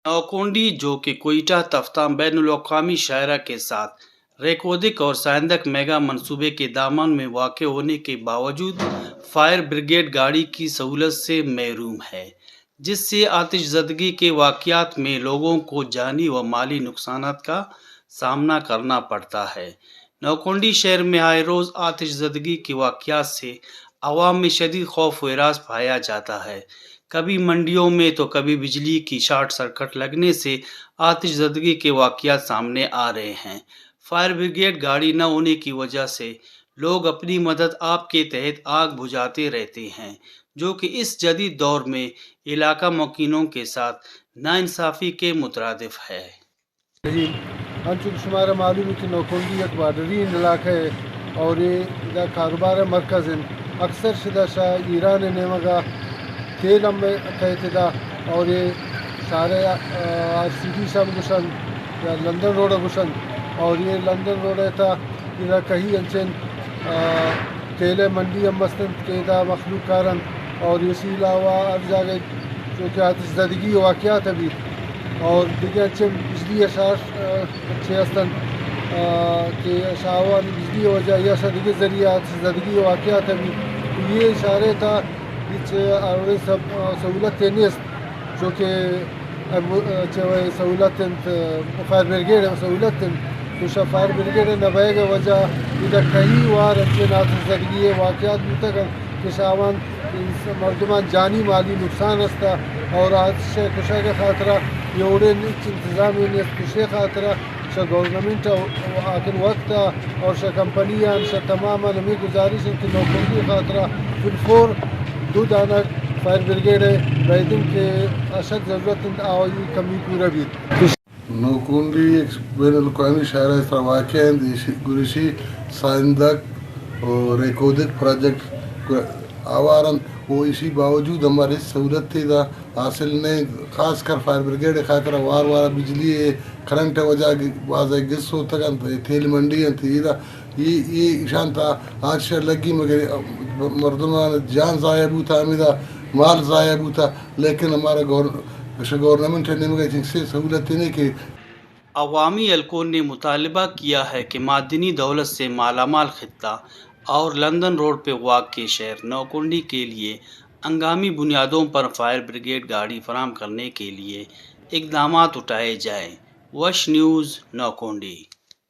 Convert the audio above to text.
نوکونڈی، جو کہ کوئٹہ تفتان بین الاقوامی شاہراہ کے ساتھ ریکودک اور سائندک میگا منصوبے کے دامن میں واقع ہونے کے باوجود فائر بریگیڈ گاڑی کی سہولت سے محروم ہے، جس سے آتش زدگی کے واقعات میں لوگوں کو جانی و مالی نقصانات کا سامنا کرنا پڑتا ہے۔ نوکونڈی شہر میں آئے روز آتش زدگی کے واقعات سے عوام میں شدید خوف و ہراس پایا جاتا ہے۔ کبھی منڈیوں میں تو کبھی بجلی کی شارٹ سرکٹ لگنے سے آتش زدگی کے واقعات سامنے آ رہے ہیں۔ فائر بریگیڈ گاڑی نہ ہونے کی وجہ سے لوگ اپنی مدد آپ کے تحت آگ بجھاتے رہتے ہیں، جو کہ اس جدید دور میں علاقہ مکینوں کے ساتھ ناانصافی کے مترادف ہے۔ انچو کہ شمارا معلوم ہے کہ نوکونڈی یک بارڈرین علاقہ ہے اور یہ ادا کاروبار مرکز ہیں۔ اکثر شدہ شاہ ایران نیمگا تیل ہم کہتے دا اور یہ سارے آر سی ڈی شاہ گشن یا لندن روڈ گشن اور یہ لندن روڈ ہے تا ادا کہیں انچن، آ، تیل منڈی ہم است انت کہ ادا مخلوق کارن اور اسی علاوہ ہر جاگہ چونکہ آتش زدگی واقعات ابھی اور دیگہ انچن بجلی اشار، آ، اچھے است انت، آ، کہ شاہوان بجلی وجہ یا شا دیگہ ذریعہ آتش زدگی واقعات ابھی تو یہ اشارے تا ہچ آ، سب، آ، سہولت نیست چونکہ ایمبو-، چہ وے سہولت انت، فائر بریگیڈ ء سہولت انت۔ تو شہ فائر بریگیڈ ء نہ بئیگ ء وجہ ادا کئی وار انچیں آتش زدگی ء واقعات بوتگ انت کہ شاہوان انس-، مردمان جانی مالی نقصان است اور آتش ء کشگ ء خاطرہ یہ وڑیں ہچ انتظام نیست کشے خاطرہ شہ گورنمنٹ ء آکن وقت ء اور شہ کمپنی آن شہ تمام آن ہمیں گزارش انت کہ نوکری خاطرہ فل فور دو دانگ فائر بریگیڈ ء بائدن کہ اشد ضرورت انت آئی کمی پورا بیت۔ نوکونڈی یک بین الاقوامی شہر ء سرا واقع انت، ایشی، گریشی سائندک و ریکودک پروجیکٹ آوار انت و ایشی باوجود ہمارے سہولت تے دا حاصل نہ انت، خاص کر فائر بریگیڈ ء خاطر وار وار بجلی ء کرنٹ ء وجہ گ-، بازئے گس ہوتگ انت، اے تیل منڈی انت، ایدا اے، اے ایشان تا آج شہ لگی مگر مردمان جان ضائع بوتا، ہمیدا مال ضائع بوتا، لیکن ہمارا گور-، شہ گورنمنٹ ء نیمگا چنکسے سہولت نہیں کہ عوامی حلقوں نے مطالبہ کیا ہے کہ معدنی دولت سے مالامال خطہ اور لندن روڈ پہ واقع شہر نوکنڈی کے لیے ہنگامی بنیادوں پر فائر بریگیڈ گاڑی فراہم کرنے کے لیے اقدامات اٹھائے جائیں۔ وش نیوز، نوکنڈی۔